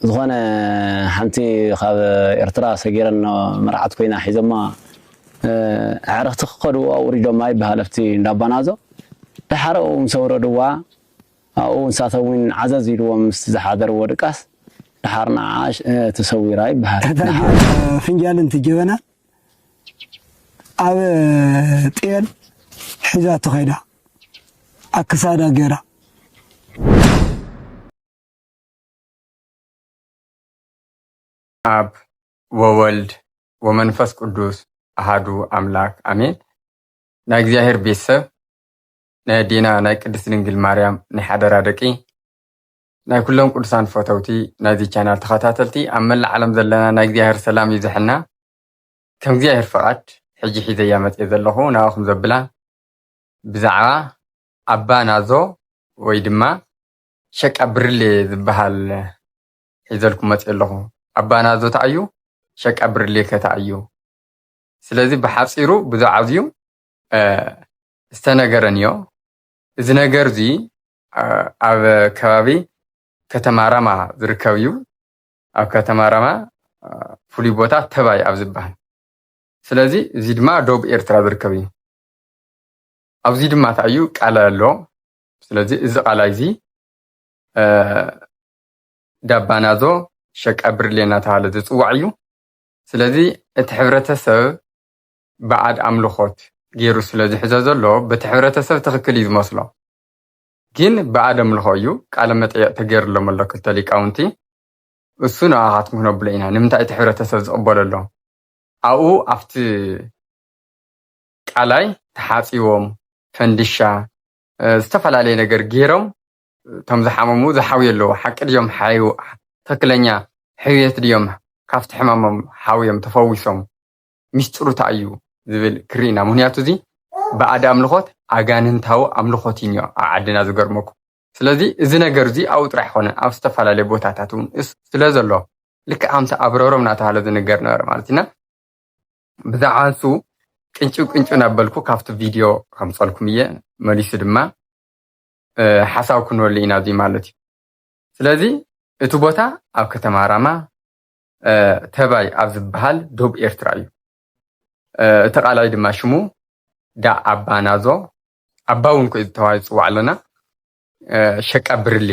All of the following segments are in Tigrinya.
ዝኾነ ሓንቲ ካብ ኤርትራ ሰጊረን መርዓት ኮይና ሒዞማ፣ እ፣ ኣዕርኽቲ ክኸዱ ኣውሪዶማ ይበሃል ኣብቲ እንዳባናዞ። ደሓር ኣብኡ ምስ ኣውረድዋ፣ ኣብኡ ንሳቶም እውን ዓዘዝ ኢልዎም ምስቲ ዝሓደርዎ ድቃስ፣ ደሓር ንዓ፣ እ፣ ተሰዊራ ይበሃል። እታ ፍንጃልን እቲ ጀበና ኣብ ጤል ሒዛቶ ከይዳ፣ ኣብ ክሳዳ ገይራ። ኣብ ወወልድ ወመንፈስ ቅዱስ ኣሃዱ ኣምላክ ኣሜን። ናይ እግዚኣብሔር ቤተሰብ፣ ናይ ኣዴና ናይ ቅድስት ድንግል ማርያም ናይ ሓደራ ደቂ፣ ናይ ኩሎም ቅዱሳን ፈተውቲ ናይዚ ቻናል ተኸታተልቲ፣ ኣብ መላእ ዓለም ዘለና ናይ እግዚኣብሔር ሰላም ይብዝሐልና። ከም እግዚኣብሔር ፍቓድ ሕጂ ሒዘያ መጽየ ዘለኹ ናባኹም ዘብላ ብዛዕባ ኣባ ናዞ ወይ ድማ ሸቃ ብርሌ ዝበሃል ሒዘልኩም መጽየ ኣለኹ። ኣባ ናዞ ተኣዩ፣ ሸቃ ብርሌ ከተኣዩ። ስለዚ ብሓጺሩ ብዛዕባ እዚዩ፣ እ፣ ዝተነገረን እዮ። እዚ ነገር እዚ፣ እ፣ ኣብ ከባቢ ከተማ ራማ ዝርከብ እዩ። ኣብ ከተማ ራማ፣ እ፣ ፍሉይ ቦታ ተባይ ኣብ ዝበሃል። ስለዚ እዚ ድማ ደቡብ ኤርትራ ዝርከብ እዩ። ኣብዚ ድማ እንታይ እዩ ቃላይ ኣሎ። ስለዚ እዚ ቃላይ እዚ፣ እ፣ ዳባናዞ ሸቃ ብርሌ እናተባሃለ ዝጽዋዕ እዩ። ስለዚ እቲ ሕብረተሰብ ባዕድ ኣምልኾት ገይሩ ስለ ዝሕዞ ዘሎ፣ በቲ ሕብረተሰብ ትኽክል እዩ ዝመስሎ። ግን ባዕድ ኣምልኾ እዩ። ቃለ መጠየቕ ተገይርሎም ኣሎ ክልተ ሊቃውንቲ። እሱ ንኣኻትኩም ክነብሎ ኢና። ንምንታይ እቲ ሕብረተሰብ ዝቕበሎ ኣሎ? ኣብኡ ኣብቲ ቃላይ ተሓጺቦም፣ ፈንድሻ፣ እ፣ ዝተፈላለየ ነገር ገይሮም፣ እቶም ዝሓመሙ ዝሓውዩ ኣለዉ። ሓቂ ድዮም ሓዩ-፣ ትኽክለኛ ሕውየት ድዮም ካብቲ ሕማሞም ሓውዮም ተፈዊሶም? ሚስጥሩ እንታይ እዩ ዝብል ክርኢ ኢና። ምኽንያቱ እዚ ባዕዲ ኣምልኾት ኣጋንንታዊ ኣምልኾት እዩ እኒኦ ኣብ ዓድና ዝገርመኩም። ስለዚ እዚ ነገር እዚ ኣብኡ ጥራሕ ኣይኮነን፣ ኣብ ዝተፈላለየ ቦታታት እውን እስ-፣ ስለ ዘሎ ልክዕ ከምቲ ኣብ ረሮም እናተባሃለ ዝንገር ነበረ ማለት ኢና። ብዛዕባ ንሱ ቅንጭብ ቅንጭብ እናበልኩ ካብቲ ቪድዮ ከምፀልኩም እየ። መሊሱ ድማ፣ እ፣ ሓሳብ ክንበሉ ኢና እዚ ማለት እዩ። ስለዚ እቲ ቦታ ኣብ ከተማ ራማ፣ እ፣ ተባይ ኣብ ዝበሃል ደቡብ ኤርትራ እዩ። እ፣ እቲ ቃላይ ድማ ሽሙ ዳ ኣባ ናዞ፣ ኣባ እውን ኮ ተባሂሉ ይፅዋዕ ኣለና፣ እ፣ ሸቃ ብርሌ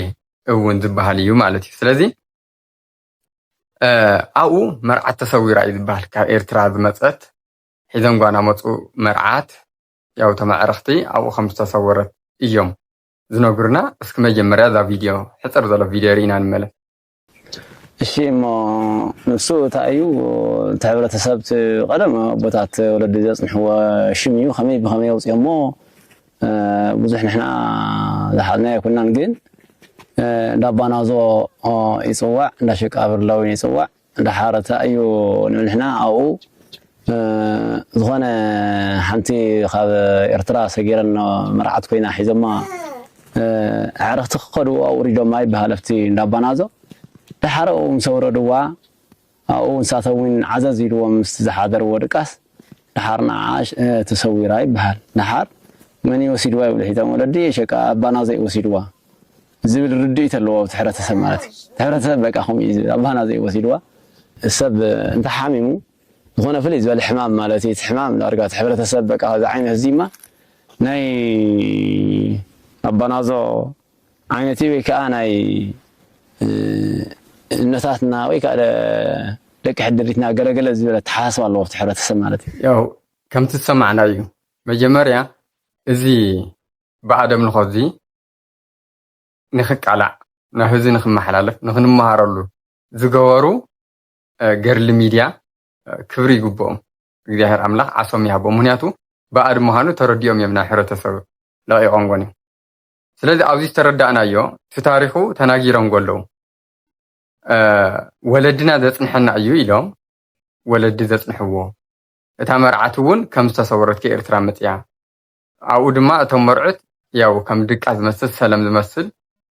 እውን ዝበሃል እዩ ማለት እዩ። ስለዚ፣ እ፣ ኣብኡ መርዓት ተሰዊራ እዩ ዝበሃል። ካብ ኤርትራ ዝመፀት ሒዘን ጓና መፁ መርዓት፣ ያው ተማዕረኽቲ ኣብኡ ከም ዝተሰወረት እዮም ዝነግሩና። እስኪ መጀመርያ እዛ ቪድዮ፣ ሕፅር ዘሎ ቪድዮ ርኢና ንመለስ። እሺ፣ እሞ ንሱ እንታይ እዩ፣ እቲ ሕብረተሰብ፣ እቲ ቀደም ኣቦታት ወለዲ ዘጽንሕዎ ሽም እዩ። ከመይ ብኸመይ ኣውጽኦሞ፣ እ፣ ብዙሕ ንሕና ዝሓዝናዮ ኣይኮናን፣ ግን፣ እ፣ እንዳ ኣባናዞ፣ ኦ፣ ይጽዋዕ፣ እንዳ ሸቃ ብርሌ እውን ይጽዋዕ። ደሓር እንታይ እዩ ንብል ንሕና ኣብኡ፣ እ፣ ዝኾነ ሓንቲ ካብ ኤርትራ ሰጊረን መርዓት ኮይና ሒዞማ፣ እ፣ ኣዕርኽቲ ክኸዱ ኣውሪዶማ ይበሃል ኣብቲ እንዳ ኣባናዞ። ደሓር ኣብኡ ምስ ኣውረድዋ፣ ኣብኡ ንሳቶም እውን ዓዘዝ ኢልዎም ምስቲ ዝሓደርዎ ድቃስ፣ ደሓር ንዓ፣ እ፣ ተሰዊራ ይበሃል። ደሓር መን እዩ ወሲድዋ ይብሉ ሒዞም ወለዲ፣ ሸቃ ኣባናዞ እዩ ወሲድዋ ዝብል ርድኢት ኣለዎ ኣብቲ ሕብረተሰብ ማለት እዩ። እቲ ሕብረተሰብ በቃ ከምኡ እዩ ዝብል፣ ኣባናዞ እዩ ወሲድዋ። ሰብ እንተሓሚሙ፣ ዝኾነ ፍልይ ዝበለ ሕማም ማለት እዩ። እቲ ሕማም ዳርጋ እቲ ሕብረተሰብ በቃ እዚ ዓይነት እዚማ ናይ ኣባናዞ ዓይነት እዩ፣ ወይ ከዓ ናይ፣ እ፣ እነታትና ወይ ከዓ ደ-፣ ደቂ ሕድሪትና ገለገለ ዝበለ ኣተሓሳስባ ኣለዎ ኣብቲ ሕብረተሰብ ማለት እዩ። ያው ከምቲ ዝሰማዕና እዩ። መጀመርያ እዚ ባዕድ ኣምልኾ እዚ ንኽቃላዕ፣ ናብ ህዝቢ ንኽመሓላለፍ፣ ንኽንመሃረሉ ዝገበሩ፣ እ፣ ገርሊ ሚድያ፣ እ፣ ክብሪ ይግብኦም። እግዚኣብሔር ኣምላኽ ዓሶም ይሃቦም። ምኽንያቱ ባዕድ ምዃኑ ተረዲኦም እዮም ናብ ሕብረተሰብ ለቒቖምዎን እዮም። ስለዚ ኣብዚ ዝተረዳእናዮ፣ እቲ ታሪኹ ተናጊሮምዎ ኣለዉ። እ፣ ወለድና ዘጽንሐና እዩ ኢሎም፣ ወለዲ ዘጽንሕዎ። እታ መርዓት እውን ከም ዝተሰወረት ከኤርትራ መጽያ። ኣብኡ ድማ እቶም መርዑት ያው ከም ድቃ ዝመስል፣ ሰለም ዝመስል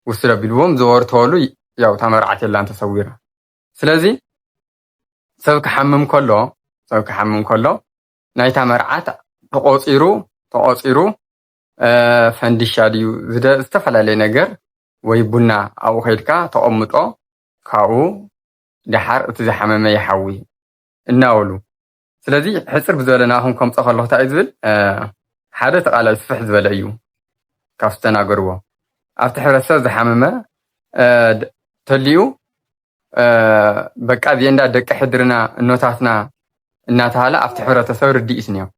ውስድ ኣቢልዎም ዘወርተወሉ፣ ያው እታ መርዓት የላን ተሰዊራ። ስለዚ ሰብ ክሓምም ከሎ፣ ሰብ ክሓምም ከሎ ናይታ መርዓት ተቖጺሩ፣ ተቖጺሩ፣ እ፣ ፈንዲሻ ድዩ ዝደ-፣ ዝተፈላለየ ነገር ወይ ቡና ኣብኡ ከይድካ ተቐምጦ፣ ካብኡ ደሓር እቲ ዝሓመመ ይሓዊ እናበሉ። ስለዚ ሕፅር ብዝበለ ናኹም ከምፀ ከለኹ እንታይ እዩ ዝብል? ሓደ ተቃላይ ስፍሕ ዝበለ እዩ። ካብ ዝተናገርዎ ኣብቲ ሕብረተሰብ ዝሓመመ ተሊኡ በቃ እዚኤንዳ ደቂ ሕድርና እኖታትና እናተሃለ ኣብቲ ሕብረተሰብ ርድኢት ነዮም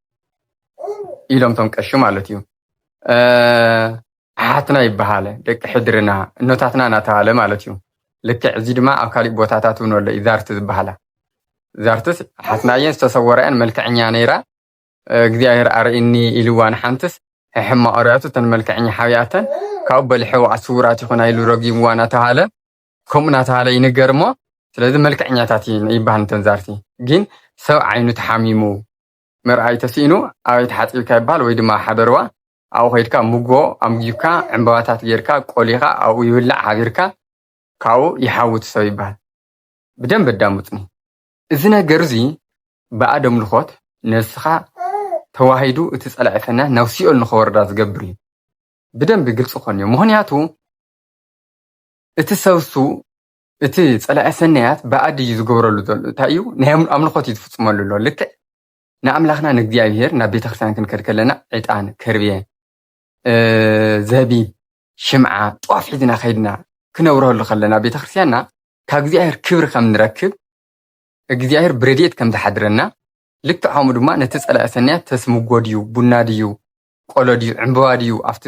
ኢሎም ቶም ቀሺ ማለት እዩ። ኣሓትና ይበሃለ ደቂ ሕድርና እኖታትና እናተሃለ ማለት እዩ። ልክዕ እዚ ድማ ኣብ ካሊእ ቦታታት እውን ኣሎ እዩ ዛርቲ ዝበሃላ። ዛርትስ ኣሓትና እየን ዝተሰወራ እየን መልክዐኛ ነይራ እግዚኣብሔር ኣርእኒ ኢልዋ ንሓንትስ ሕሕማ ኦርያቱ እተን መልክዐኛ ሓብያተን ካብኡ በሊሕዋ ስውራት ይኹና ኢሉ ረጊምዋ እናተባሃለ ከምኡ እናተባሃለ ይንገር እሞ ስለዚ መልክዐኛታት ይበሃል እንተን ዛርቲ ግን ሰብ ዓይኑ ተሓሚሙ ምርኣይ ተስኢኑ ኣበይ ተሓፂብካ ይበሃል ወይ ድማ ሓደርዋ ኣብኡ ከይድካ ምጎ ኣምጊብካ ዕምባባታት ጌርካ ቆሊኻ ኣብኡ ይብላዕ ሃቢርካ ካብኡ ይሓውት ሰብ ይበሃል። ብደንብ ኣዳምፁኒ። እዚ ነገር እዚ ብኣደም ልኾት ነብስኻ ተዋሂዱ እቲ ጸላኢ ሰናያት ናብ ሲኦል ንኸወርዳ ዝገብር እዩ። ብደንብ ግልፂ ኮን እዩ። ምኽንያቱ እቲ ሰብሱ እቲ ጸላኢ ሰናያት ብኣዲ እዩ ዝገብረሉ ዘሎ። እንታይ እዩ? ናይ ኣምልኾት እዩ ዝፍፅመሉ ኣሎ። ልክዕ ንኣምላኽና ንእግዚኣብሔር ናብ ቤተክርስትያን ክንከድ ከለና ዕጣን፣ ከርቤ፣ ዘቢብ፣ ሽምዓ፣ ጧፍ ሒዝና ከይድና ክነብረሉ ከለና ቤተክርስትያንና ካብ እግዚኣብሔር ክብሪ ከም ንረክብ እግዚኣብሔር ብረድኤት ከም ዝሓድረና ልክዕ ከምኡ ድማ ነቲ ጸላኢ ሰናያት ተስምጎ ድዩ ቡና ድዩ ቆሎ ድዩ ዕምበባ ድዩ ኣብቲ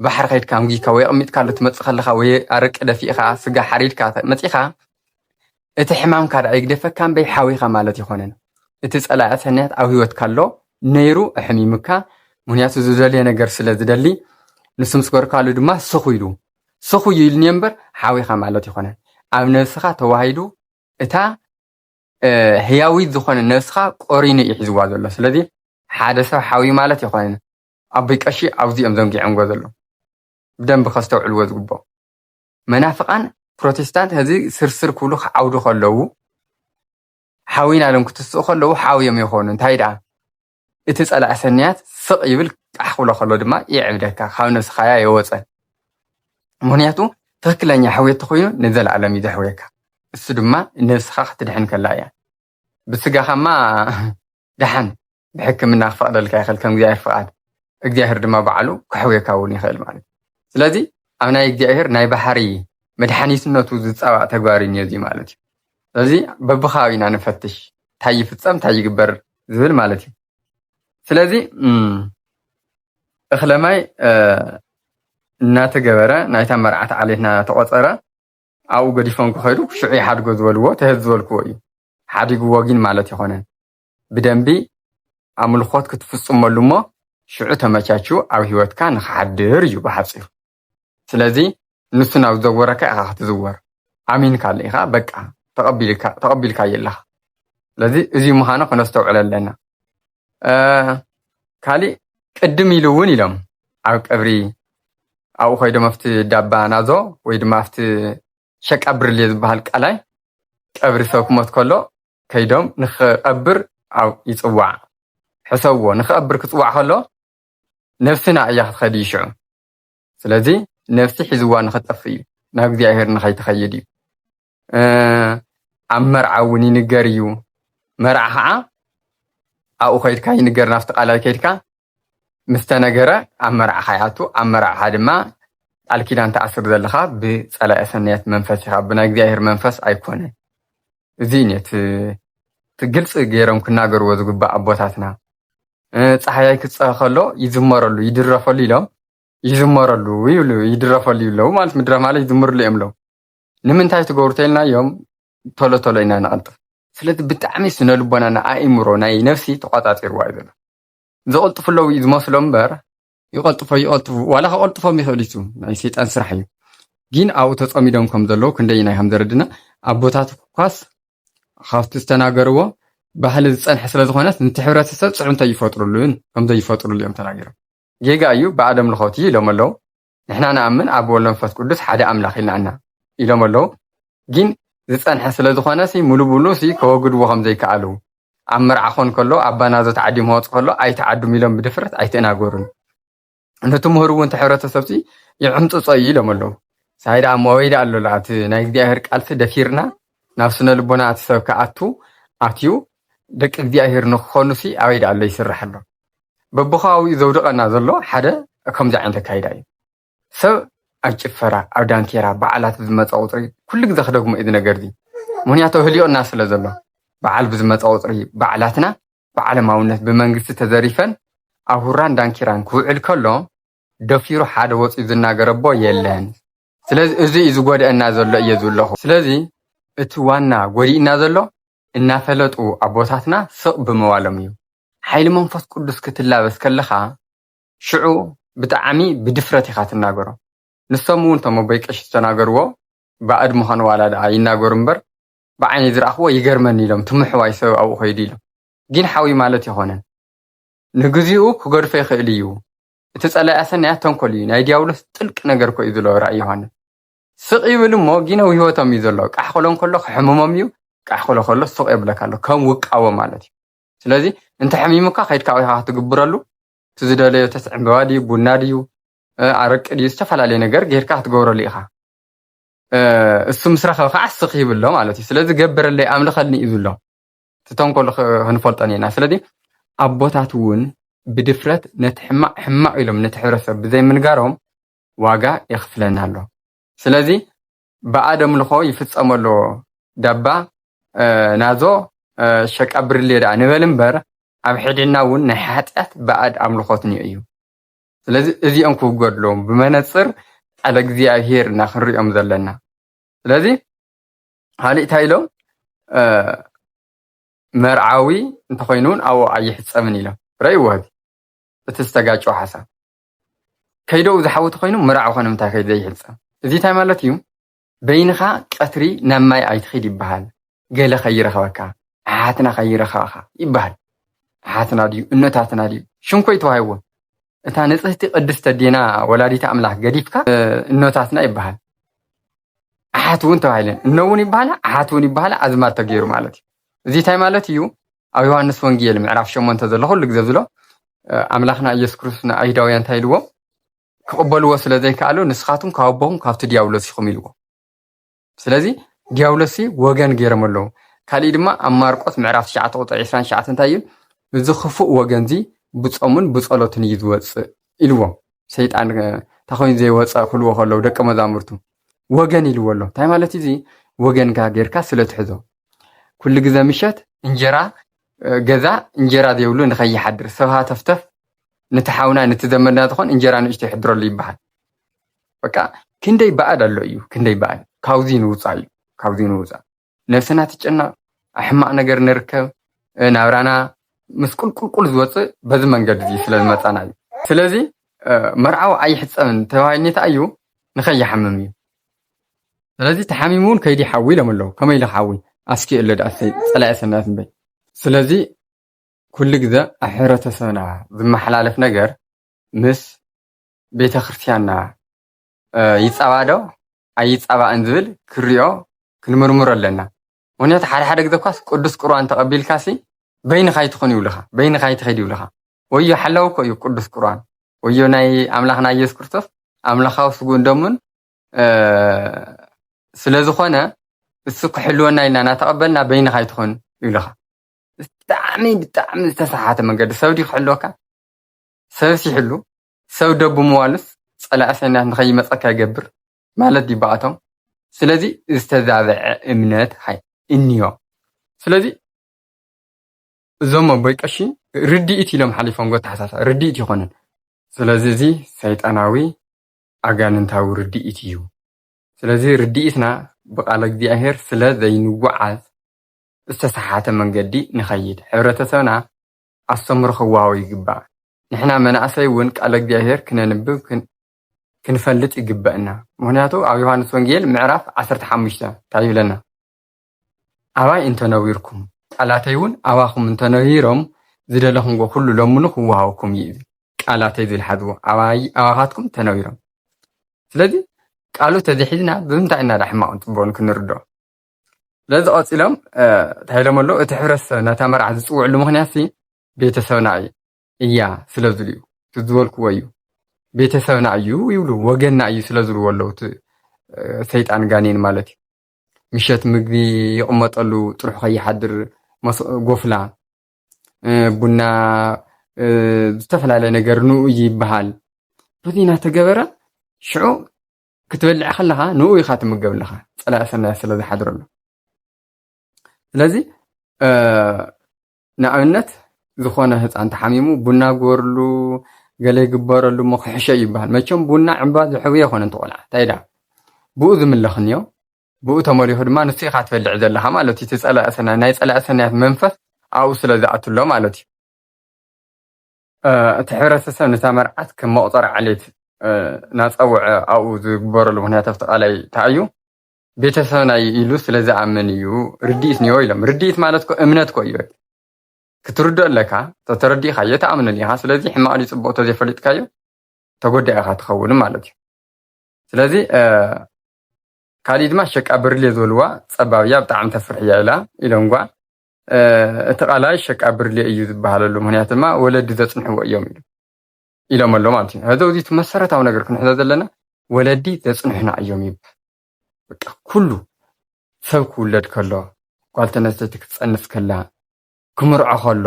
ባሕሪ ከይድካ ኣምጊካ ወይ ኣቕሚጥካሉ ትመጽእ ከለኻ ወይ ኣረቂ ደፊእኻ ስጋ ሓሪድካ መጺኻ እቲ ሕማምካ ደኣ ይግደፈካ እምበይ ሓዊኻ ማለት ይኾነን። እቲ ጸላኢ ሰናያት ኣብ ህይወትካ ኣሎ ነይሩ ኣሕሚምካ ምኽንያቱ ዝደልየ ነገር ስለ ዝደሊ ንሱ ምስ ገርካሉ ድማ ስኹ ኢሉ ስኹ እዩ ኢልኒ እምበር ሓዊኻ ማለት ይኾነን። ኣብ ነብስኻ ተዋሂዱ እታ ህያዊት ዝኾነ ነብስኻ ቆሪኑ እዩ ሒዝዋ ዘሎ። ስለዚ ሓደ ሰብ ሓዊ ማለት ይኾነን። ኣቦይ ቀሺ ኣብዚኦም ዘንጊዐንጎ ዘሎ ብደንብ ከስተውዕልዎ ዝግብኦ መናፍቃን ፕሮቴስታንት ህዚ ስርስር ክብሉ ክዓውዱ ከለዉ ሓዊና ኢሎም ክትስኡ ከለዉ ሓውዮም ይኾኑ። እንታይ ደኣ እቲ ጸላኢ ሰናያት ስቕ ይብል ቃሕ ክብሎ ከሎ ድማ ይዕብደካ ካብ ነብስኻያ የወፀ። ምኽንያቱ ትኽክለኛ ሕውየት ተኾይኑ ንዘለኣለም እዩ ዘሕውየካ። እሱ ድማ ነብስኻ ክትድሕን ከላ እያ። ብስጋኻማ ደሓን ብሕክምና ክፈቕደልካ ይኽእል ከም እግዚኣብሔር ፍቓድ እግዚኣብሔር ድማ ባዕሉ ክሕውየካ እውን ይኽእል ማለት እዩ። ስለዚ ኣብ ናይ እግዚኣብሔር ናይ ባሕሪ መድሓኒትነቱ ዝፃባእ ተግባር እዩ ነዚ ማለት እዩ። ስለዚ በብኸባቢና ንፈትሽ እንታይ ይፍፀም እንታይ ይግበር ዝብል ማለት እዩ። ስለዚ እኽለማይ እናተገበረ ናይታ መርዓት ዓሌትና ተቆፀረ ኣብኡ ገዲፎም ክኸዱ ሽዑ ይሓድጎ ዝበልዎ ተህዝ ዝበልክዎ እዩ። ሓዲግዎ ግን ማለት ይኾነን ብደንቢ ኣምልኾት ክትፍፅመሉ እሞ ሽዑ ተመቻችው ኣብ ህይወትካ ንክሓድር እዩ ብሓፂሩ። ስለዚ ንሱ ናብ ዘወረካ ኢኻ ክትዝወር ኣሚንካሉ ኢኻ በቃ ተቐቢልካዮ ኣለኻ። ስለዚ እዚ ምዃኑ ክነስተውዕል ኣለና። ካሊእ ቅድም ኢሉ እውን ኢሎም ኣብ ቀብሪ ኣብኡ ኮይዶም ኣብቲ ዳባ ናዞ ወይ ድማ ኣብቲ ሸቃ ብርሌ ዝበሃል ቃላይ ቀብሪ ሰብ ክሞት ከሎ ከይዶም ንክቐብር ኣብ ይፅዋዕ። ሕሰብዎ ንክቐብር ክፅዋዕ ከሎ ነብስና እያ ክትኸድ እዩ ሽዑ። ስለዚ ነብሲ ሒዝዋ ንክጠፍ እዩ ናብ እግዚኣብሔር ንኸይትኸይድ እዩ። ኣብ መርዓ እውን ይንገር እዩ። መርዓ ከዓ ኣብኡ ከይድካ ይንገር ናብቲ ቃላይ ከይድካ ምስ ተነገረ ኣብ መርዓኻ ይኣቱ ኣብ መርዓኻ ድማ ቃል ኪዳን ትኣስር ዘለኻ ብፀላኢ ሰናያት መንፈስ ኢኻ ብናይ እግዚኣብሔር መንፈስ ኣይኮነን። እዚ እዩ እቲ ግልፂ ገይሮም ክናገርዎ ዝግባእ ኣቦታትና። ፀሓያይ ክፀ ከሎ ይዝመረሉ ይድረፈሉ ኢሎም ይዝመረሉ ይብሉ ይድረፈሉ ይብለው ማለት ምድረፍ ማለት ይዝምርሉ እዮም ለው ንምንታይ ትገብሩ ተልናዮም ቶሎ ቶሎ ኢና ንቐልጥፍ። ስለዚ ብጣዕሚ ስነ ልቦናና ኣእምሮ ናይ ነፍሲ ተቋጻጺርዋ እዩ ዘሎ። ዝቐልጥፉ ኣለዉ እዩ ዝመስሎ እምበር ይቐልጥፎ ይቐልጥፉ ዋላ ከቐልጥፎም ይኽእል እዩ ናይ ሰይጣን ስራሕ እዩ። ግን ኣብኡ ተጸሚዶም ከም ዘለዉ ክንደይ ናይ ከም ዘረድና ኣቦታት ኳስ ካብቲ ዝተናገርዎ ባህሊ ዝጸንሐ ስለ ዝኾነስ ነቲ ሕብረተሰብ ጽዕንቶ ይፈጥሩሉን ከም ዘይፈጥሩሉ እዮም ተናጊሮም። ጌጋ እዩ ብኣደም ልኾት እዩ ኢሎም ኣለዉ። ንሕና ንኣምን ኣብ ወሎ መንፈስ ቅዱስ ሓደ ኣምላኽ ኢልና ኢና ኢሎም ኣለዉ። ግን ዝጸንሐ ስለ ዝኾነ ሲ ሙሉ ብሙሉ ሲ ከወግድዎ ከም ዘይከኣሉ ኣብ መርዓ ኾን ከሎ ኣባናዞ ተዓዲሙ ክወጽእ ከሎ ኣይተዓዱም ኢሎም ብድፍረት ኣይተናገሩን። ነቲ ምሁር እውን እቲ ሕብረተሰብ ሲ ይዕምጽጾ እዩ ኢሎም ኣለዉ። ሳይዳ እሞ ኣበይ ደኣ ኣሎ ደኣ እቲ ናይ እግዚኣብሔር ቃልሲ ደፊርና ናብ ስነ ልቦና እቲ ሰብ ክኣቱ ኣትዩ ደቂ እግዚኣብሔር ንክኾኑሲ ኣበይ ደኣ ኣሎ ይስራሕ ኣሎ። በብኸባቢኡ ዘውድቐና ዘሎ ሓደ ከምዚ ዓይነት ኣካይዳ እዩ። ሰብ ኣብ ጭፈራ፣ ኣብ ዳንኬራ፣ በዓላት ብዝመፀ ቁፅሪ ኩሉ ግዜ ክደግሞ እዩ እዚ ነገር እዚ። ምክንያቱ ህልዮና ስለ ዘሎ በዓል ብዝመፀ ቁፅሪ በዓላትና ብዓለማውነት ብመንግስቲ ተዘሪፈን ኣብ ሁራን ዳንኪራን ክውዕል ከሎ ደፊሩ ሓደ ወፂኡ ዝናገር ኣቦ የለን። ስለዚ እዚ እዩ ዝጎድአና ዘሎ እየ ዝብለኹ። ስለዚ እቲ ዋና ጎዲእና ዘሎ እናፈለጡ ኣቦታትና ስቕ ብምባሎም እዩ። ሓይሊ መንፈስ ቅዱስ ክትላበስ ከለኻ ሽዑ ብጣዕሚ ብድፍረት ኢኻ ትናገሮ። ንሶም እውን እቶም ኣቦይ ቀሺ ዝተናገርዎ ባእድ ምዃኑ ዋላ ደኣ ይናገሩ እምበር ብዓይነይ ዝረኣኽዎ ይገርመኒ ኢሎም ትምሕዋይ ሰብ ኣብኡ ከይዱ ኢሎም። ግን ሓዊ ማለት ይኾነን ንግዚኡ ክገድፎ ይኽእል እዩ። እቲ ጸላኢ ኣሰናያ ተንኮል እዩ። ናይ ዲያብሎስ ጥልቅ ነገር እኮ እዩ ዝሎ ራእይ ዮሃንስ። ስቕ ይብል እሞ ጊነው ህይወቶም እዩ ዘሎ። ቃሕ ክሎ እንከሎ ክሕምሞም እዩ። ቃሕ ክሎ ከሎ ስቕ የብለካ ኣሎ ከም ውቃቦ ማለት እዩ። ስለዚ እንተ ሕሚሙካ ከይድካ ኢኻ ክትግብረሉ እቲ ዝደለዮ ተስዕ ዕምበባ ድዩ ቡና ድዩ ኣረቂ ድዩ ዝተፈላለየ ነገር ጌርካ ክትገብረሉ ኢኻ። እሱ ምስ ረኸበ ከዓ ስኽ ይብሎ ማለት እዩ። ስለዚ ገብረለይ ኣምልኸልኒ እዩ ዝብሎ። እቲ ተንኮል ክንፈልጦ ኒና። ስለዚ ኣቦታት እውን ብድፍረት ነቲ ሕማቕ ሕማቕ ኢሎም ነቲ ሕብረተሰብ ብዘይምንጋሮም ዋጋ የኽፍለና ኣሎ። ስለዚ ብኣድ ኣምልኾ ይፍጸም ኣሎ ዳባ ናዞ ሸቃ ብርሌ ደኣ ንበል እምበር ኣብ ሕድና እውን ናይ ሓጢኣት ብኣድ ኣምልኾት ኒኦ እዩ። ስለዚ እዚኦም ክውገድሎም ብመነፅር ቃለ እግዚኣብሔር እና ክንሪኦም ዘለና። ስለዚ ካልእ እንታይ ኢሎም መርዓዊ እንተኮይኑ እውን ኣብኡ ኣይሕፀብን ኢሎም ረእይዎ። እቲ ዝተጋጨው ሓሳብ ከይደኡ ዝሓወ ተኮይኑ መርዓዊ ኮነ ምንታይ ከይዱ ዘይሕፀብ እዚ እንታይ ማለት እዩ? በይንኻ ቀትሪ ናብ ማይ ኣይትኺድ ይበሃል። ገለ ከይረኸበካ ኣሓትና ከይረኸበካ ይበሃል። ኣሓትና ድዩ እኖታትና ድዩ ሽንኮ ይተዋሂዎ እታ ንጽህቲ ቅድስተ ዴና ወላዲተ ኣምላኽ ገዲፍካ እኖታትና ይበሃል። ኣሓት እውን ተባሂለን እኖ እውን ይበሃላ ኣሓት እውን ይበሃላ ኣዝማድ ተገይሩ ማለት እዩ። እዚ እንታይ ማለት እዩ? ኣብ ዮሃንስ ወንጌል ምዕራፍ ሸሞንተ ዘሎ ኩሉ ግዜ ዝሎ ኣምላኽና ኢየሱስ ክርስቶስ ንኣይሁዳውያን እንታይ ኢልዎም? ክቕበልዎ ስለ ዘይከኣሉ ንስኻትኩም ካብ ኣቦኹም ካብቲ ዲያብሎስ ኢኹም ኢልዎ። ስለዚ ዲያብሎስ ወገን ገይሮም ኣለዉ። ካሊእ ድማ ኣብ ማርቆስ ምዕራፍ ትሽዓተ ቁፅሪ ዕስራን ትሽዓተን እንታይ እዩ? እዚ ክፉእ ወገን እዚ ብፆሙን ብፀሎትን እዩ ዝወፅእ ኢልዎም። ሰይጣን እንታይ ኮይኑ ዘይወፀ ክልዎ ከለዉ ደቂ መዛሙርቱ ወገን ኢልዎ ኣሎ። እንታይ ማለት እዚ ወገንካ ጌርካ ስለ ትሕዞ ኩሉ ግዜ ምሸት እንጀራ ገዛ እንጀራ ዘይብሉ ንኸይሓድር ሰብ ሃተፍተፍ ነቲ ሓውና ነቲ ዘመድና ዝኾን እንጀራ ንእሽቶ ይሕድረሉ ይበሃል። በቃ ክንደይ በኣድ ኣሎ እዩ ክንደይ በኣድ ካብዚ ንውፃእ እዩ ካብዚ ንውፃእ ነብስና ትጨነቕ ኣብ ሕማቕ ነገር ንርከብ ናብራና ምስ ቁልቁልቁል ዝወፅእ በዚ መንገዲ እዚ ስለ ዝመፃና እዩ። ስለዚ መርዓዊ ኣይሕፀብን ተባሂልኒ ተኣዩ ንኸይሓምም እዩ። ስለዚ ተሓሚሙ እውን ከይዲ ሓዊ ኢሎም ኣለዉ። ከመይ ኢለ ሓዊ ኣስኪ እለ ደኣ ጸላኢ ሰናት እምበይ። ስለዚ ኩሉ ግዜ ኣብ ሕብረተሰብና ዝመሓላለፍ ነገር ምስ ቤተ ክርስቲያንና ይጻባ ዶ ኣይጻባእን ዝብል ክሪኦ ክንምርምሮ ኣለና። ምክንያቱ ሓደ ሓደ ግዜ እኳስ ቅዱስ ቁርባን ተቐቢልካሲ በይንኻ ይትኹን ይብሉኻ፣ በይንኻ ይትኸድ ይብሉኻ። ወዮ ሓላው እኮ እዩ ቅዱስ ቁርባን፣ ወዮ ናይ ኣምላኽና ኢየሱስ ክርስቶስ ኣምላኻዊ ስጉእን ደሙን ስለ ዝኾነ እሱ ክሕልወና ኢልና እናተቐበልና በይንኻ ኣይትኹን ይብሉኻ። ብጣዕሚ ብጣዕሚ ዝተሰሓተ መንገዲ ሰብ ድዩ ክሕልወካ? ሰብስ ይሕሉ ሰብ ደቡ ምዋሉስ ጸላኢ ሰናት ንኸይመጸካ ይገብር ማለት ድዩ ብኣቶም? ስለዚ ዝተዛበዐ እምነት ሃይ እንዮ። ስለዚ እዞም ኣቦይ ቀሺ ርድኢት ኢሎም ሓሊፎም ጎተሓሳሳ ርድኢት ይኾንን። ስለዚ እዚ ሰይጣናዊ ኣጋንንታዊ ርድኢት እዩ። ስለዚ ርድኢትና ብቃለ እግዚኣብሔር ስለ ዘይንጉዓዝ ዝተሰሓተ መንገዲ ንኸይድ ሕብረተሰብና ኣስተምህሮ ክወሃቦ ይግባእ። ንሕና መናእሰይ እውን ቃለ እግዚኣብሔር ክነንብብ ክንፈልጥ ይግበእና። ምክንያቱ ኣብ ዮሃንስ ወንጌል ምዕራፍ ዓሰርተ ሓሙሽተ እንታይ ይብለና? ኣባይ እንተነቢርኩም ቃላተይ እውን ኣባኹም እንተነቢሮም ዝደለኹምዎ ኩሉ ለምኑ ክወሃበኩም እዩ ይብል። ቃላተይ ዝብል ሓዝዎ ኣባይ ኣባኻትኩም ተነቢሮም። ስለዚ ቃሉ ተዘሒዝና ብምንታይ ኢና ዳ ሕማቕን ፅቡቕን ክንርድኦ? ስለዚ ቀፂሎም እንታይ ኢሎም ኣለዉ? እቲ ሕብረተሰብ ነታ መርዓ ዝፅውዕሉ ምክንያት ሲ ቤተሰብና እዩ እያ ስለ ዝብሉ እዩ። እቲ ዝበልክዎ እዩ። ቤተሰብና እዩ ይብሉ፣ ወገንና እዩ ስለ ዝብልዎ ኣለዉ። እቲ ሰይጣን ጋኔን ማለት እዩ። ምሸት ምግቢ ይቕመጠሉ፣ ጥርሑ ከይሓድር፣ ጎፍላ፣ ቡና፣ ዝተፈላለየ ነገር ንኡ ይበሃል። በዚ እናተገበረ ሽዑ ክትበልዕ ከለኻ ንኡ ኢኻ ትምገብ ኣለኻ፣ ጸላኢ ሰናያት ስለ ዝሓድረሉ። ስለዚ ንኣብነት ዝኾነ ህፃን ተሓሚሙ ቡና ግበርሉ፣ ገለ ይግበረሉ እሞ ክሕሸ ይበሃል። መቸም ቡና ዕምባ ዝሕውየ ይኮነ እንተ ቆልዓ እንታይ ዳ ብኡ ዝምለኽ እኒዮ፣ ብኡ ተመሊኹ ድማ ንሱ ኢኻ ትበልዕ ዘለኻ ማለት እዩ። እቲ ጸላኢ ሰናይ ናይ ጸላኢ ሰናያት መንፈስ ኣብኡ ስለ ዝኣትሎ ማለት እዩ። እቲ ሕብረተሰብ ነታ መርዓት ከም መቑፀሪ ዓሌት እናፀውዐ ኣብኡ ዝግበረሉ ምክንያት ኣብቲ ቃላይ እንታይ እዩ? ቤተሰብና እዩ ኢሉ ስለ ዝኣምን እዩ። ርድኢት እኒኦ ኢሎም። ርድኢት ማለት እኮ እምነት እኮ እዩ። ክትርድኦ ኣለካ፣ ተተረዲእካዮ ተኣምነሉ ኢኻ። ስለዚ ሕማቕ ድዩ ፅቡቕ ተዘይፈሊጥካዮ ተጎዳኢ ኢኻ ትኸውን ማለት እዩ። ስለዚ ካሊእ ድማ ሸቃ ብርሌ ዝበልዋ ፀባብ እያ፣ ብጣዕሚ ተፍርሕ እያ ኢላ ኢሎም ጓ እቲ ቃላይ ሸቃ ብርሌ እዩ ዝበሃለሉ ምክንያት ድማ ወለዲ ዘፅንሕዎ እዮም ኢሉ ኢሎም ኣሎ ማለት እዩ። ሕዚ እዚ እቲ መሰረታዊ ነገር ክንሕዞ ዘለና ወለዲ ዘፅንሑና እዮም ይበሃል። በቃ ኩሉ ሰብ ክውለድ ከሎ፣ ጓል ተነስተይቲ ክትፀንስ ከላ፣ ክምርዖ ከሎ፣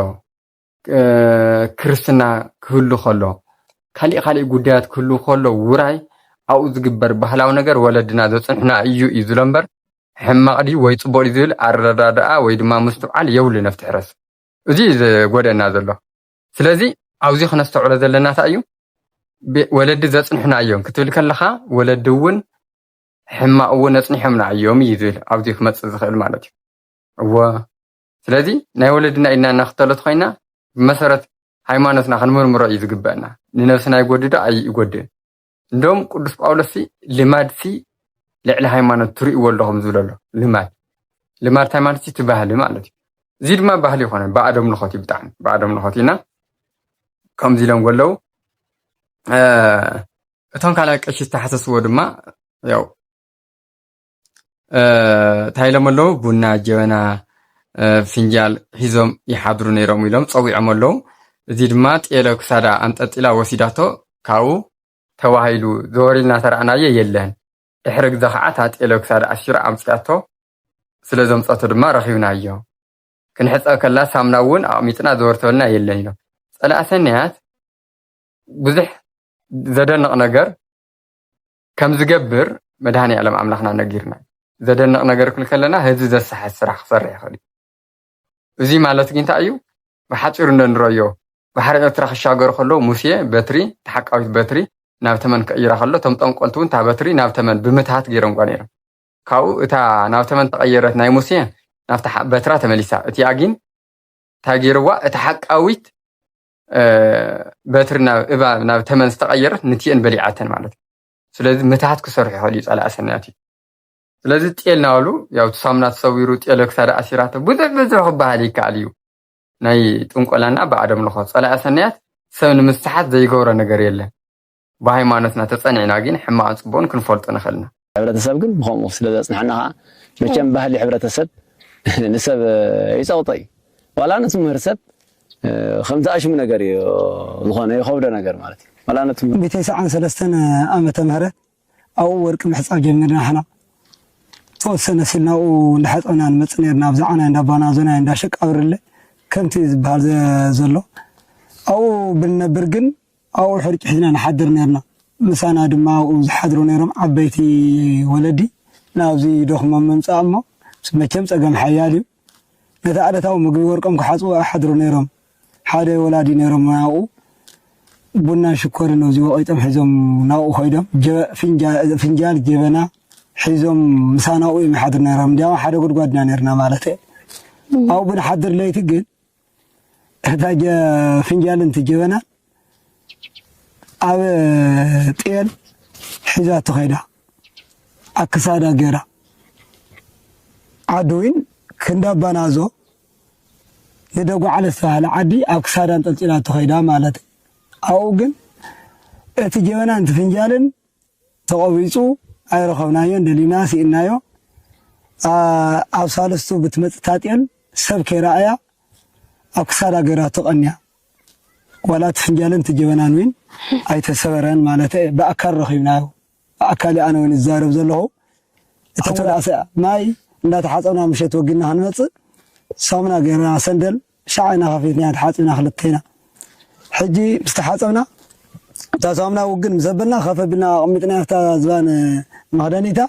ክርስትና ክህሉ ከሎ፣ ካሊእ ካሊእ ጉዳያት ክህሉ ከሎ ውራይ ኣብኡ ዝግበር ባህላዊ ነገር ወለድና ዘፅንሑና እዩ እዩ ዝሎ እምበር ሕማቕ ድዩ ወይ ፅቡቕ ድዩ ዝብል ኣረዳድኣ ወይ ድማ ምስትውዓል የብሉን ኣብቲ ሕረስ። እዚ እዩ ዘጎደና ዘሎ። ስለዚ ኣብዚ ክነስተውዕሎ ዘለና እንታይ እዩ? ወለዲ ዘፅንሑና እዮም ክትብል ከለኻ ወለዲ እውን ሕማቕ እውን ኣፅኒሖምና እዮም እዩ ዝብል ኣብዚ ክመፅእ ዝኽእል ማለት እዩ። እወ ስለዚ ናይ ወለድና ኢድና እናኽተለት ኮይና ብመሰረት ሃይማኖትና ክንምርምሮ እዩ ዝግበአና። ንነብስና ይጎድእ ዶ ኣይጎድእን? እንደውም ቅዱስ ጳውሎስ ሲ ልማድ ሲ ልዕሊ ሃይማኖት ትርእይዎ ኣለኹም ዝብሎ ኣሎ። ልማድ ልማድ ሃይማኖት ሲ ትባህሊ ማለት እዩ። እዚ ድማ ባህሊ ይኮነ ብኣደም ልኾት እዩ፣ ብጣዕሚ ብኣደም ልኾት ኢና ከምዚ ኢሎም ወለው እቶም ካልኣት ቀሺ ዝተሓሰስዎ ድማ ያው እንታይ ኢሎም ኣለዉ? ቡና፣ ጀበና፣ ፍንጃል ሒዞም ይሓድሩ ነይሮም ኢሎም ጸዊዖም ኣለዉ። እዚ ድማ ጤለ ክሳዳ ኣንጠልጢላ ወሲዳቶ ካብኡ ተባሂሉ ዘወር ኢልና ተረኣናዮ የለን። ድሕሪ ግዘ ከዓ እታ ጤለ ክሳዳ ኣሲራ ኣምፅያቶ ስለ ዘምፀቶ ድማ ረኺብናዮ። ክንሕፀብ ከላ ሳምና እውን ኣቕሚጥና ዘወር ተበልና የለን ኢሎም። ጸላእ ሰናያት ብዙሕ ዘደንቕ ነገር ከም ዝገብር መድሃኔ ዓለም ኣምላኽና ነጊርና እዩ። ዘደንቕ ነገር ክብል ከለና ህዝቢ ዘሳሕት ስራሕ ክሰርሕ ይኽእል እዩ። እዚ ማለት ግን እንታይ እዩ? ብሓፂሩ እንዶ ንረዮ ባሕሪ ኤርትራ ክሻገሩ ከለዉ ሙሴ በትሪ ተሓቃዊት በትሪ ናብ ተመን ክቕይራ ከሎ እቶም ጠንቆልቲ እውን እታ በትሪ ናብ ተመን ብምትሃት ገይሮም ጓ ነይሮም። ካብኡ እታ ናብ ተመን ተቐየረት ናይ ሙሴ ናብታ በትራ ተመሊሳ። እቲኣ ግን እንታይ ገይርዋ? እታ ሓቃዊት በትሪ ናብ እባብ ናብ ተመን ዝተቐየረት ንቲኤን በሊዓተን ማለት እዩ። ስለዚ ምትሃት ክሰርሑ ይኽእል እዩ ጸላኢ ሰናያት እዩ። ስለዚ ጤል ናበሉ ያው እቲ ሳሙና ተሰዊሩ ጤል ክሳዳ ኣሲራቶ ብዙሕ ብዙሕ ክበሃል ይከኣል እዩ። ናይ ጥንቆላና ብኣደም ልኾ ጸላኢ ሰናያት ሰብ ንምስሓት ዘይገብሮ ነገር የለን። ብሃይማኖትና ተጸኒዕና ግን ሕማቕን ጽቡቕን ክንፈልጦ ንኽእልና። ሕብረተሰብ ግን ብኸምኡ ስለ ዘጽንሐና ኸዓ መቸም ባህሊ ሕብረተሰብ ንሰብ ይጸቕጦ እዩ። ዋላ ንትምህር ሰብ ከምቲ ኣሽሙ ነገር እዩ ዝኾነ ይኸብዶ ነገር ማለት እዩ። ዋላ ንትምህር ብተስዓን ሰለስተን ዓመተ ምህረት ኣብኡ ወርቂ ምሕፃብ ጀሚርና ሓና ተወሰነ ሲልና ኣብኡ እንዳሓፀብና ንመፅእ ነርና። ኣብ ዝዓናይ እንዳባናዞናይ እንዳሸቃብርለ ከምቲ ዝበሃል ዘሎ ኣብኡ ብንነብር ግን ኣብኡ ሕርጭ ሒዝና ንሓድር ነርና። ምሳና ድማ ኣብኡ ዝሓድሩ ነይሮም ዓበይቲ ወለዲ ናብዚ ደኽሞም ምምፃእ እሞ መቸም ፀገም ሓያል እዩ። ነቲ ዕለታዊ ምግቢ ወርቆም ክሓፅቡ ኣይሓድሩ ነይሮም። ሓደ ወላዲ ነይሮም ናብኡ ቡናን ሽኮርን ኣብዚ ወቒጦም ሒዞም ናብኡ ኮይዶም ፍንጃል ጀበና ሒዞም ምሳና ኣብኡ እዮም ይሓድሩ ነይሮም። እንዲያው ሓደ ጉድጓድና ነርና ማለት ኣብኡ ብንሓድር ለይቲ ግን እታ ፍንጃልን እቲ ጀበናን ኣብ ጤል ሒዛቶ ከይዳ ኣብ ክሳዳ ገይራ ዓዲ ዊን ክንዳባናዞ ንደጓዓለ ዝተባህለ ዓዲ ኣብ ክሳዳ ኣንጠልጢላቶ ከይዳ ማለት እዩ። ኣብኡ ግን እቲ ጀበናን እቲ ፍንጃልን ተቐቢፁ ኣይረኸብናዮን ደሊና ስኢንናዮ። ኣብ ሳለስቱ ብትመፅእ እታ ጤል ሰብ ከይረኣያ ኣብ ክሳዳ ገይራቶ ቀንያ። ዋላ እቲ ፍንጃልን እቲ ጀበናን እውን ኣይተሰበረን ማለት እየ። ብኣካል ረኺብናዮ። ብኣካል ኣነ እውን እዛረብ ዘለኹ እታ ተላእሰ ማይ እንዳተሓፀብና ምሸት ወጊና ክንመፅእ ሳሙና ገይርና ሰንደል ሻዕ ኢና ከፊትና ተሓፂብና ክልቴና። ሕጂ ምስ ተሓፀብና እታ ሳሙና ውግን ምስ ኣበልና ከፍ ኣቢልና ኣቐሚጥና ኣብታ ዝባን መኽደኒታ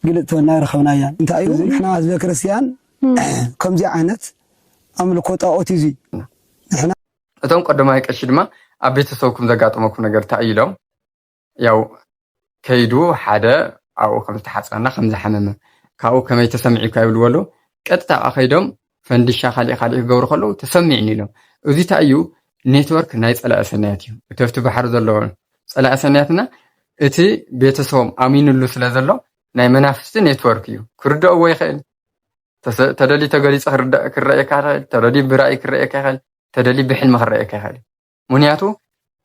ግልጥ ትበልና ይረኸብናያ። እንታይ እዩ ንሕና ህዝበ ክርስቲያን ከምዚ ዓይነት ኣምልኮ ጣዖት እዩ እዚ። ንሕና እቶም ቀዳማይ ቀሺ ድማ ኣብ ቤተሰብኩም ዘጋጠመኩም ነገር እንታይ እዩ ኢሎም ያው ከይዱ ሓደ ኣብኡ ከም ዝተሓፀበና ከም ዝሓመመ ካብኡ ከመይ ተሰሚዑካ ይብልዎ ኣለዉ። ቀጥታ ከዓ ከይዶም ፈንዲሻ ካሊእ ካሊእ ክገብሩ ከለዉ ተሰሚዕኒ ኢሎም። እዚ እንታይ እዩ ኔትወርክ ናይ ፀላኢ ሰናያት እዩ። እቲ ኣብቲ ባሕሪ ዘሎ ፀላኢ ሰናያትና እቲ ቤተሰቦም ኣሚኑሉ ስለ ዘሎ ናይ መናፍስቲ ኔትወርክ እዩ። ክርድእዎ ይኽእል። ተደልዩ ተገሊፁ ክረእየካ ይኽእል። ተደልዩ ብራእይ ክረእየካ ይኽእል። ተደልዩ ብሕልሚ ክረእየካ ይኽእል። ምክንያቱ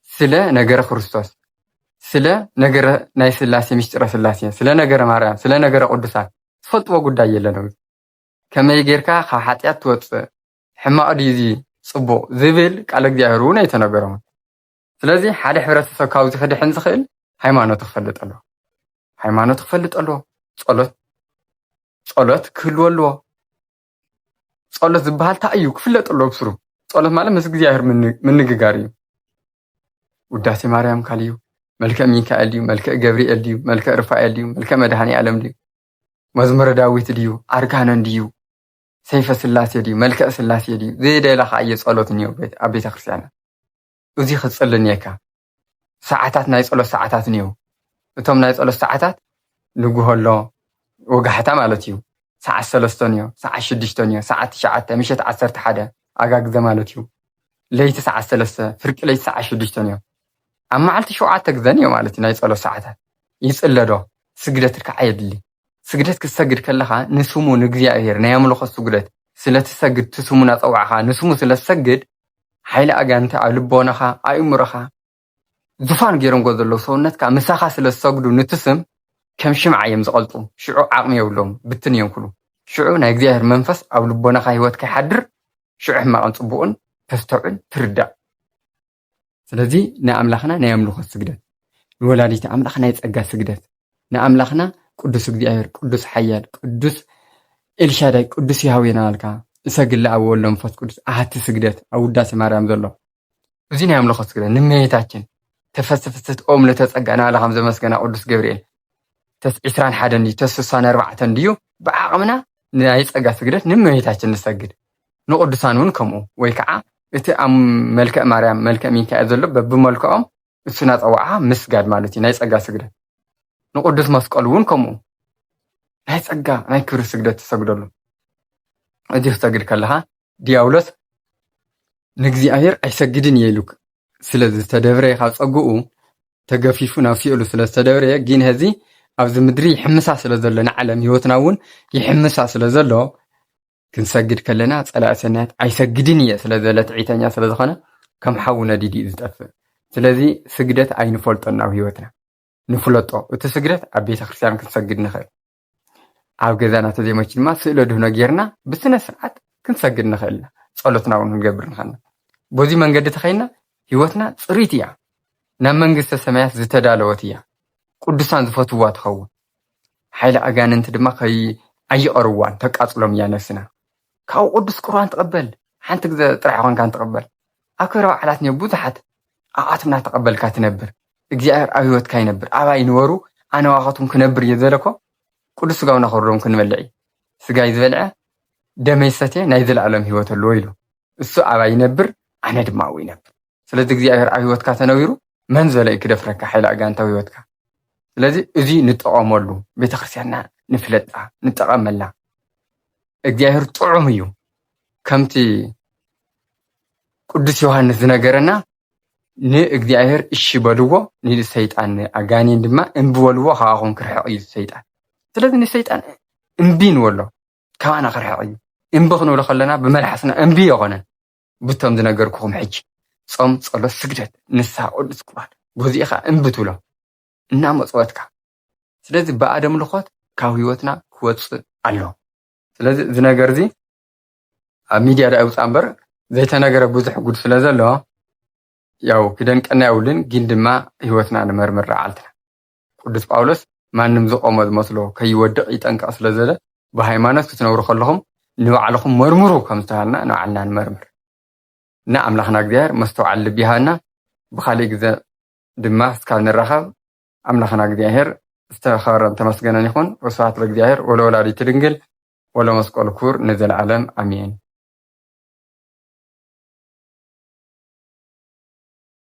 ስለ ነገረ ክርስቶስ፣ ስለ ነገረ ናይ ስላሴ፣ ምስጢረ ስላሴ፣ ስለ ነገረ ማርያም፣ ስለ ነገረ ቅዱሳን ዝፈልጥዎ ጉዳይ የለን። ከመይ ጌርካ ካብ ሓጢኣት ትወፅእ፣ ሕማቕ ድዩ እዚ ፅቡቕ ዝብል ቃል እግዚኣብሔር እውን ኣይተነገሮምን። ስለዚ ሓደ ሕብረተሰብ ካብዚ ክድሕን ዝኽእል ሃይማኖቱ ክፈልጥ ኣለዎ። ሃይማኖቱ ክፈልጥ ኣለዎ። ጸሎት ጸሎት ክህልዎ ኣለዎ። ጸሎት ዝበሃል እንታይ እዩ ክፍለጥ ኣለዎ ብስሩ። ጸሎት ማለት ምስ እግዚኣብሔር ምንግጋር እዩ። ውዳሴ ማርያም ካል እዩ፣ መልክዕ ሚካኤል ድዩ፣ መልክዕ ገብርኤል ድዩ፣ መልክዕ ርፋኤል ድዩ፣ መልክዕ መድኃኔ ዓለም ድዩ፣ መዝሙረ ዳዊት ድዩ፣ ኣርጋኖን ድዩ፣ ሰይፈ ስላሴ ድዩ፣ መልክዕ ስላሴ ድዩ፣ ዝደለኻዮ ጸሎት እኒኦ ኣብ ቤተ ክርስቲያና። እዚ ክጽል እኒኤካ። ሰዓታት ናይ ጸሎት ሰዓታት እኒኦ። እቶም ናይ ጸሎት ሰዓታት ንጉሆ ኣሎ፣ ወጋሕታ ማለት እዩ። ሰዓት ሰለስተ እኒኦ፣ ሰዓት ሽዱሽተ እኒኦ፣ ሰዓት ትሽዓተ፣ ምሸት ዓሰርተ ሓደ ኣጋግዘ ማለት እዩ። ለይቲ ሰዓት ሰለስተ፣ ፍርቂ ለይቲ ሰዓት ሽዱሽተ እኒኦ። ኣብ መዓልቲ ሸውዓተ ግዘ እኒኦ ማለት እዩ ናይ ጸሎት ሰዓታት። ይጽለዶ፣ ስግደት ከዓ የድሊ። ስግደት ክትሰግድ ከለኻ ንስሙ ንእግዚኣብሔር ናይ ኣምልኾ ስግደት ስለ ትሰግድ፣ እቲ ስሙ እናጸዋዕኻ ንስሙ ስለ ትሰግድ፣ ሓይሊ ኣጋንንቲ ኣብ ልቦናኻ፣ ኣእምሮኻ፣ ዙፋን ገይሮምዎ ዘለዉ ሰውነትካ ምሳኻ ስለ ዝሰግዱ፣ ንቲ ስም ከም ሽምዓ እዮም ዝቐልጡ። ሽዑ ዓቕሚ የብሎም፣ ብትን እዮም ክሉ። ሽዑ ናይ እግዚኣብሔር መንፈስ ኣብ ልቦናኻ ህይወትካ ይሓድር። ሽዑ ሕማቕን ጽቡቕን ተስተውዕል፣ ትርዳእ። ስለዚ ንኣምላኽና ናይ ኣምልኾት ስግደት፣ ንወላዲት ኣምላኽ ናይ ጸጋ ስግደት፣ ንኣምላኽና ቅዱስ እግዚኣብሔር፣ ቅዱስ ሓያል፣ ቅዱስ ኤልሻዳይ፣ ቅዱስ ያህዌ እናበልካ እሰግድ ለኣብ ወወልድ መንፈስ ቅዱስ ኣሃቲ ስግደት ኣብ ውዳሴ ማርያም ዘሎ። እዚ ናይ ኣምልኾት ስግደት ንመቤታችን ተፈስሒ ፍስሕቲ ኦም ለተጸጋ እናበለ ከም ዘመስገና ቅዱስ ገብርኤል ተስ ዒስራን ሓደን ድዩ ተስ ስሳን ኣርባዕተን ድዩ ብዓቕምና ናይ ጸጋ ስግደት ንመቤታችን ንሰግድ። ንቅዱሳን እውን ከምኡ ወይ ከዓ እቲ ኣብ መልክዕ ማርያም መልክዕ ሚካኤል ዘሎ በብመልክዖም እሱ እናጸዋዕኻ ምስጋድ ማለት እዩ ናይ ጸጋ ስግደት። ንቅዱስ መስቀሉ እውን ከምኡ ናይ ጸጋ ናይ ክብሪ ስግደት ትሰግደሉ። እዚ ክትሰግድ ከለኻ ዲያብሎስ ንእግዚኣብሔር ኣይሰግድን እየ ኢሉ ስለ ዝተደብረ ካብ ጸግኡ ተገፊፉ ናብ ሲኦሉ ስለ ዝተደብረ ግን ሕዚ ኣብዚ ምድሪ ይሕምሳ ስለ ዘሎ ንዓለም ህይወትና እውን ይሕምሳ ስለ ዘሎ ክንሰግድ ከለና ጸላኢ ሰናያት ኣይሰግድን እየ ስለ ዝበለ ትዕቢተኛ ስለ ዝኾነ ከም ሓዊ ነዲዱ እዩ ዝጠፍእ። ስለዚ ስግደት ኣይንፈልጦን ኣብ ህይወትና ንፍለጦ። እቲ ስግደት ኣብ ቤተ ክርስቲያን ክንሰግድ ንኽእል። ኣብ ገዛና ተዘይመች ድማ ስእለ ድህኖ ጌርና ብስነ ስርዓት ክንሰግድ ንኽእል ኢና። ጸሎትና እውን ክንገብር ንኽእል ኢና። በዚ መንገዲ ተኸይና ህይወትና ጽሪት እያ። ናብ መንግስተ ሰማያት ዝተዳለወት እያ። ቅዱሳን ዝፈትዋ ትኸውን። ሓይሊ ኣጋንንቲ ድማ ከይ ኣይቐርዋን ተቃጽሎም እያ ነፍስና። ካብኡ ቅዱስ ቁርባን ትቐበል። ሓንቲ ግዜ ጥራሕ ኮንካ ትቐበል። ኣብ ክብረ በዓላት እኒኦ ብዙሓት ኣብኣቶም እናተቐበልካ ትነብር። እግዚኣብሔር ኣብ ህይወትካ ይነብር። ኣባይ ንበሩ ኣነ ዋኻትኩም ክነብር እየ ዝበለኮ ቅዱስ ስጋው እናኸብሮም ክንበልዕ እዩ። ስጋይ ዝበልዐ ደመይ ዝሰትየ ናይ ዘለኣለም ህይወት ኣለዎ ኢሉ። እሱ ኣባይ ይነብር ኣነ ድማ ኣብኡ ይነብር። ስለዚ እግዚኣብሔር ኣብ ህይወትካ ተነቢሩ መን ዝበለ እዩ ክደፍረካ ሓይሊ ኣጋንንታዊ ህይወትካ? ስለዚ እዚ ንጠቐመሉ፣ ቤተክርስትያንና ንፍለጣ፣ ንጠቐመላ። እግዚኣብሔር ጥዑም እዩ። ከምቲ ቅዱስ ዮሃንስ ዝነገረና ንእግዚኣብሔር እሺ በልዎ፣ ንሰይጣን ኣጋኔን ድማ እምቢ በልዎ፣ ካባኹም ክርሕቕ እዩ ሰይጣን። ስለዚ ንሰይጣን እምቢ ንበሎ፣ ካባና ክርሕቕ እዩ። እምቢ ክንብሎ ከለና ብመልሓስና እምቢ የኾነን። ብቶም ዝነገርኩኹም ሕጂ ጾም፣ ጸሎት፣ ስግደት፣ ንስሓ፣ ቅዱስ ቁርባን በዚ ኢኻ እምቢ ትብሎ እናመጽወትካ። ስለዚ ብኣደም ልኾት ካብ ህይወትና ክወጽእ ኣሎ። ስለዚ እዚ ነገር እዚ ኣብ ሚድያ ዳ ይውጻእ እምበር ዘይተነገረ ብዙሕ ጉድ ስለ ዘሎ ያው ክደንቀና የብሉን፣ ግን ድማ ህይወትና ንመርምር ረዓልትና። ቅዱስ ጳውሎስ ማንም ዝቆሞ ዝመስሎ ከይወድቕ ይጠንቀቕ ስለ ዘለ፣ ብሃይማኖት ክትነብሩ ከለኹም ንባዕልኹም መርምሩ ከም ዝተባሃልና ንባዕልና ንመርምር። እና ኣምላኽና እግዚኣብሔር መስተውዓል ልቢ ይሃና። ብኻሊእ ግዜ ድማ እስካብ ንራኸብ ኣምላኽና እግዚኣብሔር ዝተኸበረን ተመስገነን ይኹን። ወስብሐት ለእግዚኣብሔር ወለወላዲቱ ድንግል ወለመስቀሉ ክቡር ንዘለዓለም ኣሜን።